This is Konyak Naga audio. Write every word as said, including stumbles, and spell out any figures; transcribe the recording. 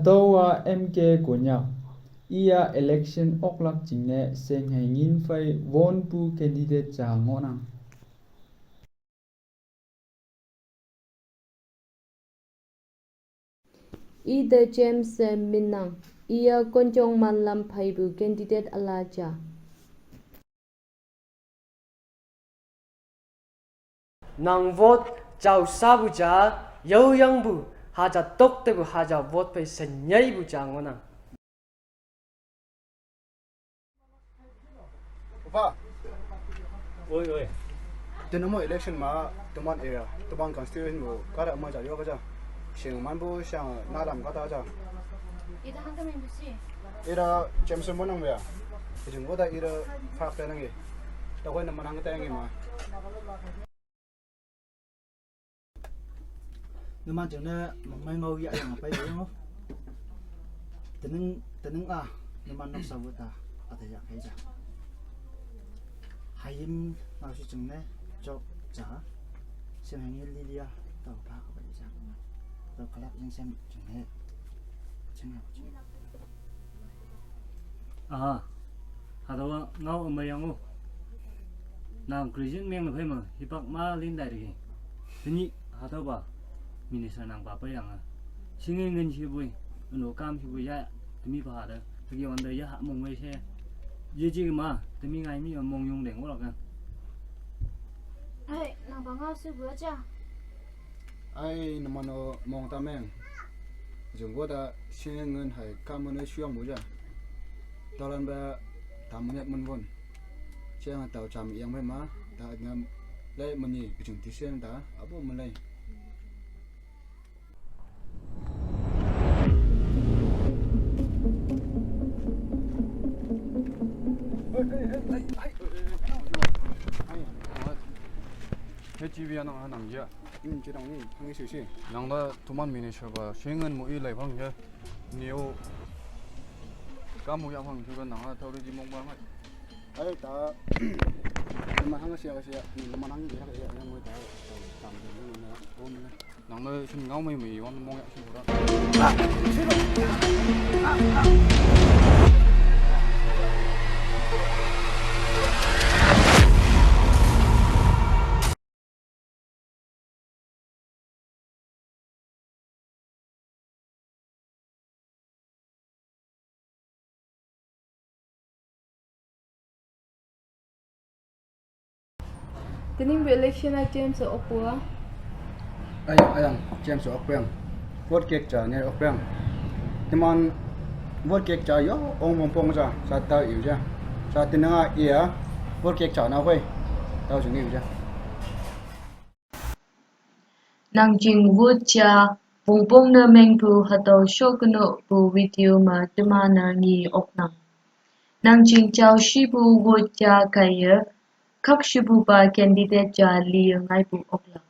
Hatüowa M K Konyak, iya election oklak jingne shenghei ngin phei wonpu candidate ja ngohnang. Ite James-e minnang, iya Konjong manlam pheipu candidate üla ja. Nang vote jao sapu ja, yaoyangpu, haja toktepu haja vote phei shenyeipu ja ngohnang. Opa. Oi, oi. Tenamo election ma, teman area, teman constituency mo, kahta ma ja yo ka ja. Shing manpu shang nalam kahta ja. Ita hangke mingpu si. Ita Jameson mo nang ya. Ijing kota ita fak tenang ye. Takoi nama nang tenang ye ma. Numan jingne mongmei ngao ya yang apa ya ngo. Tening, tening a, numan nok sabu ta, ata ya kai ja. Hayim ngao shi jingne, jok ja. Shem hangi lilia, tao pa apa ya ja. Tao kalak jing shem jingne. Jing apa jing. Aha, hatüowa ngao ümei yang o. Nang Christian meng ne phei me, hipak ma lin dai de. Tenyih hatüopa, minister nang pa pei yang a. Shinge ngin shipoi, üno kam shipoi ya, temi pa ha te, teki wante ya ha mong wei she. Yeji ma, temi ngai mi mong yong deng wolak a. Ai, nang pa ngao shi bu ja. Ai, numan-o mong ta meng. Jingko ta shinge ngin hai kamen-e shuyang bu ja. Taolan ba ta menyat men won. Shinge tao jam yang phei ma, ta ngam lai meni kejing ti shinge ta, apu men lai. He G V nang ha nang ya. Hmm, ji dang ni, hang i shi shi. Nang da tuman minister ba, shinge mo i lai phang ya. Ni o. Ka mo ya phang ju nang ha tao de ji mong ba ngai. Ai ta. Ma hang sia sia, ni ma hang ya ya ya mo ta. Tam de ni na. O me. Nang ne shin ngao mei mei wan mong ya shi da. Teningpu election a James-e okpu a. Ayang, ayang, James-e okpu yang. Vote kek ja ne okpu yang. Teman vote kek ja yo, ong mong pong ja, sa tao yu ja. Sa tenang a iya, vote kek ja na hui. Tao jing yu ja. Nang jing vote ja, pongpong ne mengpu hatüo shokenopu video me teman-e nge oknang. Nang jing jao shipu vote ja kaiye, khakshipupa candidate ja liye ngaipu oklak.